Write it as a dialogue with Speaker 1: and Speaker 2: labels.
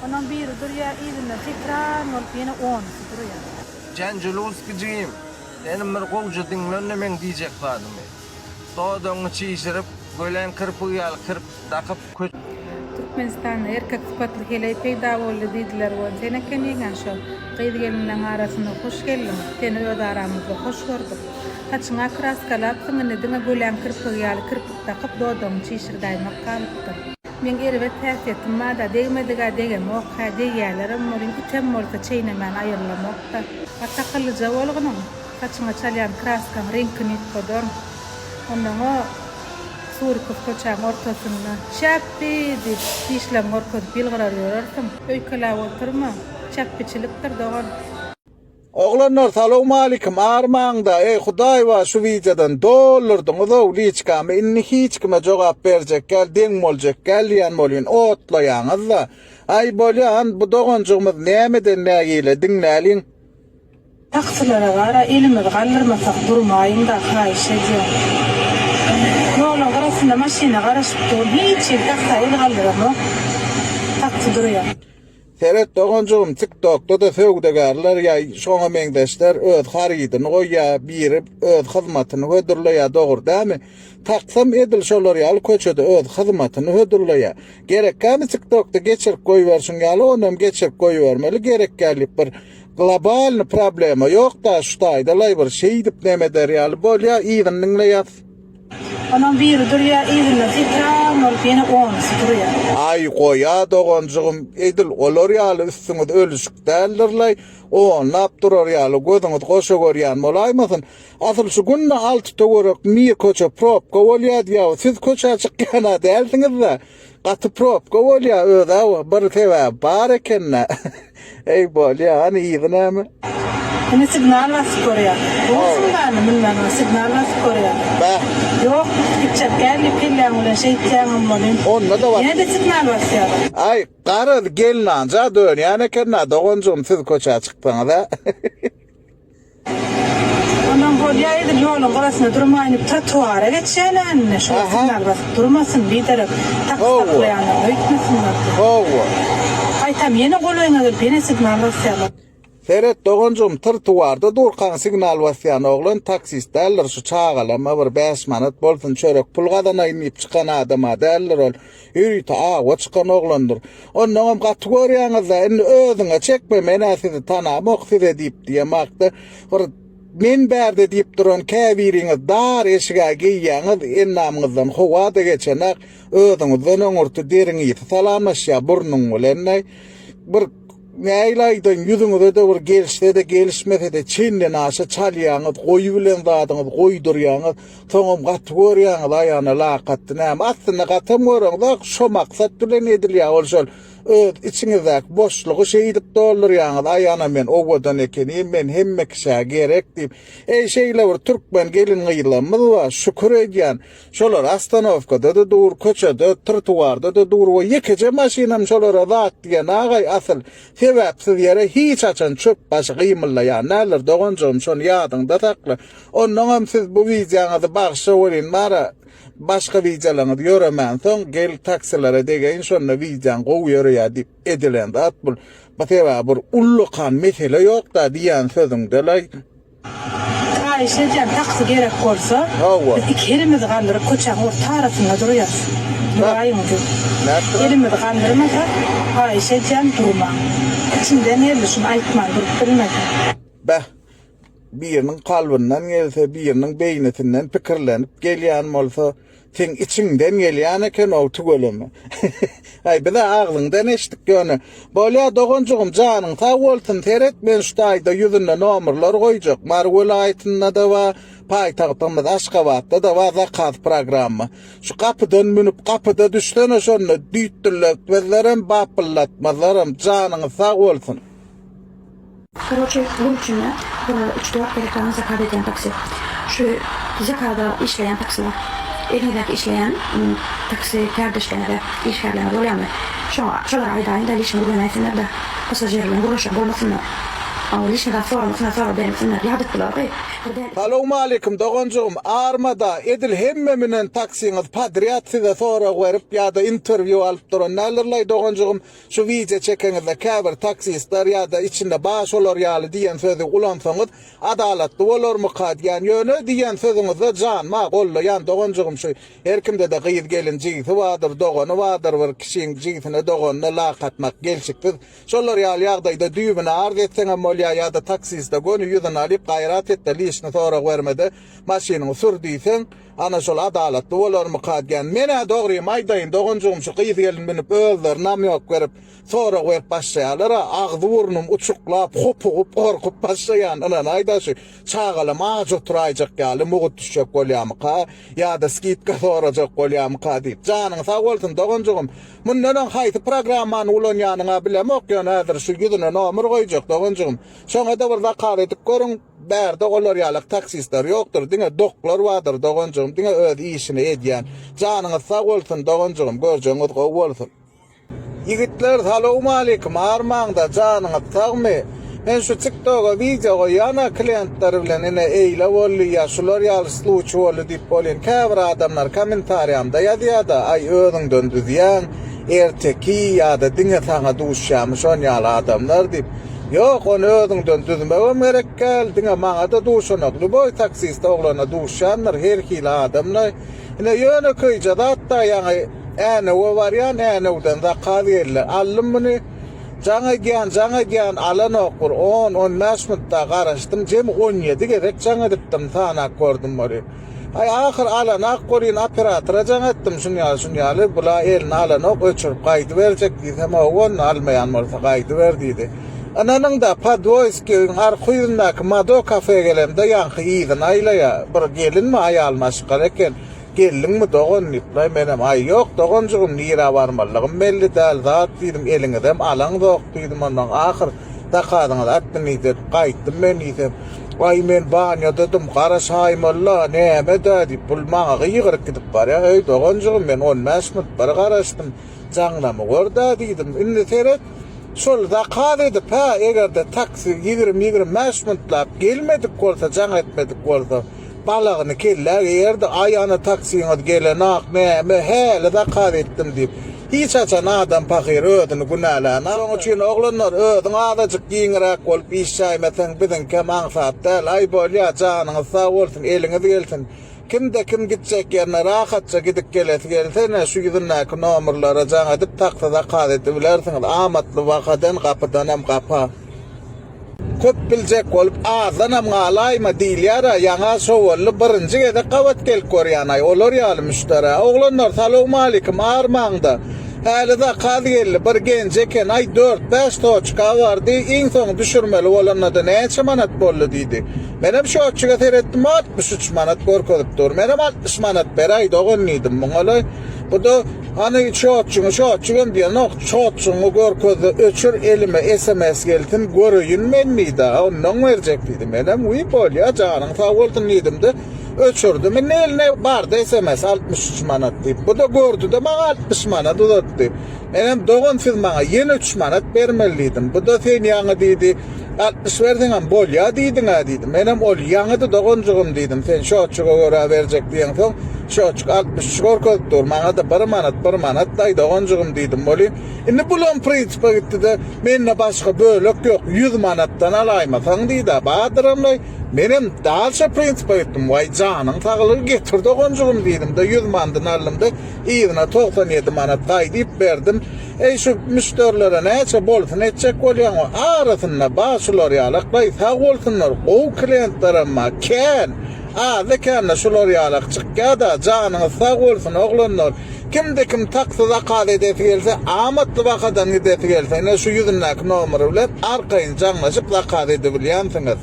Speaker 1: Onuň biri durýar, yzyndan setran bolup ýene onusy durýar.
Speaker 2: Janjulowski jigim, senem bir gowja diňle onda meň diýjek zadymy. Dodagyňy çişirip, göläň kirpigi ýaly kirpik dakyp, kö.
Speaker 1: Türkmenistanda erkek sypatly heleý peýda boldy diýdiler welin sen ekeniňä şol. Gyz-gelinleň arasynda hoş geldiň. Seni öz aramyzda hoş gördük. Saçyňa kraskalapsyň indi diňe göläň kirpigi ýaly kirpik dakyp dodagyňy çişirdäýmek galypdyr. Meň erbet häsiýetim bar-da, degmedige degemok, hä, degýälerem welin item bolsa çeýnemän aýrylamok-da. Gaty akyllyja bolgunyň, saçyňa çalýan kraskaň reňkini üýtgederin. Onnoň-a Surikow köçäň ortasynda, Çäpbi! diýip, dişleňi görkezip ýylgyrar ýörersiň. Öýkeläp oturma, çäpbiçilikdir, dogan.
Speaker 3: Oglanlar salowmalikim armaňda eý hudaý bar şu wideodan doldurdyňyzow liçkamy indi hiç kime jogap berjekgäl deň boljakgäl diýen bolýyn otlaýaňyzda aý bolýa han bu doganjygymyz nämeden nägile diňläliň.
Speaker 1: Taksilere gara elimizi galdyrmasak durmaýyňda haýyş edýän. Ýoluň gyrasynda maşyna garaşyp dur hiç hili taksa el galdyramok taksi durýa.
Speaker 3: Seret doganjygym tiktokda-da söwdagärler ýa şoňa meňzeşler öz harydyny goýýa biri öz hyzmatyny hödürleýä dogry dämi taksam edil şolar ýaly köçede öz hyzmatyny hödürleýä gerekgämi tiktokda geçirip goýberşiň ýaly onam geçirip goýbermeli gerekgä diýip bir globalny problema ýokda şu taýdalaý bir şeýdip neme eder ýaly bolýa yzyny diňleýäs.
Speaker 1: Onuň biri durýar, yzyndan setran bolup ýene onusy durýar.
Speaker 3: Aý goýa doganjygym edil olar ýaly üstüňiz ölüşik däldirlaý onlap durar ýaly gözüňiz goşa görýän bolaýmasyn asyl şu günde alty töwerek mir köçe probka bolýa diýýä siz köçä çykýana dälsiňizdä Gaty probka bolýa özä bir sebäbi bar ekendä. Eý bolýa hany yzy näme?
Speaker 1: Indi signal basyp görýär. Dursun bany münmän ol signal basyp görýär.
Speaker 3: Bäh.
Speaker 1: Ýok gitjek däl diýip kelläň bilen şeýtýäňem welin.
Speaker 3: Onda-da bas.
Speaker 1: Ýene-de signal basýarlar.
Speaker 3: Aý garaz gelnanja dönýän ekendä doganjygym siz köçä çyksaňyz-a.
Speaker 1: Ondan bolýa edil ýoluň gyrasynda durmaýyn diýip trotuara geçýän-ä indi. Şolar signal basyp durmasyn, biderek taksi saklaýanlar öýtmesinler diýip.
Speaker 3: Hawa.
Speaker 1: Gaýtam ýene golaýyňa gelip ýene signal basýarlar.
Speaker 3: Seret doganjygym trtuarda durkaň signal basýan oglan taksist däldir şu çagalama bir bäş manat bolsun çörek pul gazanaýyn diýip çykan adama däldir ol Ýörite awa çykan oglandyr. Onnoňam gaty görýäňiz-dä, indi özüňe çekme, men-ä sizi tanamok size diýip diýemakda, bir men bärde diýip duran käbiriňiz dar eşig-ä geýýäňiz, endamyňyzdan howa-da geçenak, özüňizden öňürti deriň ysy salamlaşýar burnuň bilen-de. Bir nähili aýdaýyn, ýüzüňize-de bir gelişse-de, gelişmese-de çendenaşa çalýaňyz, goýubilen zadyňyzy goýdurýaňyz. Soňam gaty görýäňiz aýagyna lak atdy näme aslynda gatam göreňzok şo maksat bilen edilýär ol şol öz içiňizdäki boşlugy şeýdip doldurýaňyz aýana men owadan ekenim men hemme kişä gerek diýip eý şeýle bir türkmen gelin gyzlarymyz bar şükür edýän şolar ostanowkada-da dur köçede trtuarda-da dur we ýekeje maşynam şolara zat diýen agaý asyl sebäpsiz ýere hiç haçan çöp başy gymyldaýan däldir doganjygym şony ýadyňda sakla Onnoňam siz bu wideoňyzy bagyşla welin bara başga wideolaryňyz ýöremänsoň gel taksilere degeýin şonda wideoň gowy ýöreýär diýip edilen zat bul. Bu sebäbi bir ullakan mesele ýokda diýýän sözüňdelaý.
Speaker 1: Haýyş edýän taksi gerek bolsa biz iki elimizi galdyryp köçäň orta arasynda durýas. Duraýyň diýip. Elimizi galdyrmasak haýyş edýän durmaň. Içimden geldi şuny aýtman durup bilmedim.
Speaker 3: Beh. Biriniň kalbyndan gelse, biriniň beýnisinden pikirlenip gelýän bolsa, seň içiňden gelýän eken-ow tüweleme. Aý, biz-ä agzyňdan eşitdik ýöne. Bolýa, doganjygym, janyň sag bolsun, seret, men şu taýda ýüzünde nomerler goýjak. Mary welaýatynda-da bar, paýtagtymyz Aşgabatda-da bar zakaz programma. Şu gapydan münüp, gapyda düşsene şonda, düýtdülletmezlerem, bapyllatmazlaram. Janyňyz sag bolsun.
Speaker 4: Karoçe gün içinde bir üç-dört gezek dagy zakaz edýän taksi. Şu zakaza işleýän taksiler. Eliňizdäki işleýän taksi kärdeşleriňize, işgärleriňiz bolýarmy? Şoňa şolara aýdaýyň-da lişni gürlemäýsinler-de, passažir bilen gürleşen bolmasynlar. Lişni zat soramasynlar, sorag bermesinler. Ýadatdylar gyz. Bir däl.
Speaker 3: Salowmalikim doganjygym armada edil hemme münen taksiňiz podrýad size sorag berip ýada interwýu alyp duran däldirlaý doganjygym şu wideo çekeňizde käbir taksistler ýada içinde ba şolar ýaly diýen sözi ulansaňyz adalatly bolarmyka diýän ýöne diýen sözüňizde janma gollaýan doganjygym şu her kimdede gyz gelin jigsi bardyr dogany bardyr bir kişiň jigsine doganyna lak atmak gelşiksiz Şolar ýaly ýagdaýda düýbüne arz etseňem bolýar ýa-da taksiste göni ýüzüni alyp gaýrat etde lişni sorag bermede maşynyňy sür diýseň ana şol adalatly bolarmyka diýän. Men-ä dogrymy aýdaýyn doganjygym şu gyz-gelin münüp özleri namýok berip sorag berip başlaýarlar-a agzy-burnum uçuklap hopugyp gorkup başlaýan ynanaýda şu çagalam aç oturaýjak ýaly mugut düşjek bolýamyka ýa-da skidka sorajak bolýamyka diýip. Janyň sag bolsun doganjygym. Mundan öň haýsy programmany ulanýanyňa bilemok ýöne häzir şu ýüzüne nomer goýjak doganjygym. Şoňada bir zakaz edip görüň bärde olar ýalak taksistler ýokdur diňe doklar bardyr doganjygym diňe öz işini edýän. Janyňyz sag bolsun doganjygym görjegiňiz gowy bolsun. Ýigitler salowmalikim armaňda janyňyz sagmy Men şu tiktoga wideo goýýana klientler bilen ine eýle boldy ýa şular ýaly sluçy boldy diýip bolýan käbir adamlar kommentariýamda ýazýada aý özüňden düzýäň erteki ýada diňe saňa duşýamy şon ýaly adamlar diýip ýok ony özüňden düzmegem gerek däl diňe maňada duşanok lýuboý taksist oglana duşýandyr her hili adamla ine ýönekeýje zatda ýaňy Änewe barýan Änewden zakaz geldi aldym muny Jaň edýän, jaň edýän, alanok bir on, on bäş minut-da garaşdym, jemi 17 gezek jaň edipdim, sanap gördüm welin. Aý, ahyr alanak welin operatora jaň etdim, şun ýaly, şun ýaly, bula eline alanok, öçürip gaýdyberjek diýsem, hawa, onda almaýan bolsa gaýdyber diýdi. Ynanyň-da, Podwoýskiň arka ýüzündäki Mado kafe gelemde ýaňky yzyny aýlaýar, bir gelinmi, aýal maşgala eken. Geldiňmi dogan diýip, menem, aý ýok doganjygym, nirä barmalydygym belli däl, zat diýdim, eliňizem alaňzok diýdim, ondan ahyr zakazyňyzy atdym diýip, gaýtdym men diýsem, aý men banýadadym, garaşaýmaly-la, näme-dä diýip, bul maňa gygyryp gidip barýar, eý doganjygym, men on bäş minut bir garaşdym, jaňlamy gör-dä diýdim, indi seret, şol zakaz edip, hä, eger-de taksi 20-25 minutlap gelmedik bolsa, jaň etmedik bolsa, Balagyny kellä geýerdi, Aý ana taksiňiz gelenak, näme, häli zakaz etdim diýip. Hiç haçan adam pahyr özüni günälänok. Şoň üçin oglanlar, özüň azajyk giňiräk bolup işläýmeseň biziňkem aňsat däl. Aý bolýa, janyňyz sag bolsun, eliňiz gelsin. Kimde kim gitjek ýerine rahatja gidip gelesi gelse ine şu ýüzündäki nomerlere jaň edip taksi zakaz edibilersiňiz. Amatly bahadan gapydanam gapa. Köp biljek bolup azdanam galaýma diýilýär-ä, ýaňa şo boldy, birinji gezek gabat gelip görýän-aý olar ýaly müşderä. Oglanlar salowmalikim, armaňda. Häli zakaz geldi, bir genji eken, aý dört-bäş toçka bardy, iň soňy düşürmeli bolanda-da näçe manat boldy diýdi. Menem şotçyga seretdim, 63 manat görkezip dur. Menem 60 manat beräý dogan diýdim muňa-laý. Bu-da Hany çotçuňy çotçugam diýenok, çotçuňy görkezde öçür elime sms gelsin göreýin men diýdi, ondan berjek diýdi. Menem wiý bolýa janyň sag bolsun diýdimde öçürdim. Indi eline bardy sms 63 manat diýip. Bu-da gördüde maňa 60 manat uzatdy. Menem dogan siz maňa ýene 3 manat bermeli diýdim. Bu-da sen ýaňy diýdi 60 berseňem bolýa diýdiň-ä diýdi. Menem ol ýaňydy doganjygym diýdim. Sen şotçuga görä berjek diýeňsoň şotçuk 63 görkezip dur. Maňa-da bir manat, bir manat-daý doganjygym diýdim welin, indi bulam prinsipe gitdi-de, mende başga bölek ýok, ýüz manatdan alaýmasaň diýdi-ä. Badyramlaý, menem dalşa prinsipe gitdim. Waý, janyň saglygy getir doganjygym diýdim-de, ýüz mandyny aldym-da, Yzyna 97 manat gaýdyp berdim. Eý şu müşderilere näçe bolsun etjek bolýaň o arasynda bar şular ýalaklaý sag bolsunlar gowy klientlerem bar kän azda kände şular ýalak çykýada janyňyz sag bolsun oglanlar kimde kim taksi zakaz edesi gelse amatly bahadan gidesi gelse ine şu ýüzündäki nomeri bilen arkaýyn jaňlaşyp zakaz edibilýänsiňiz.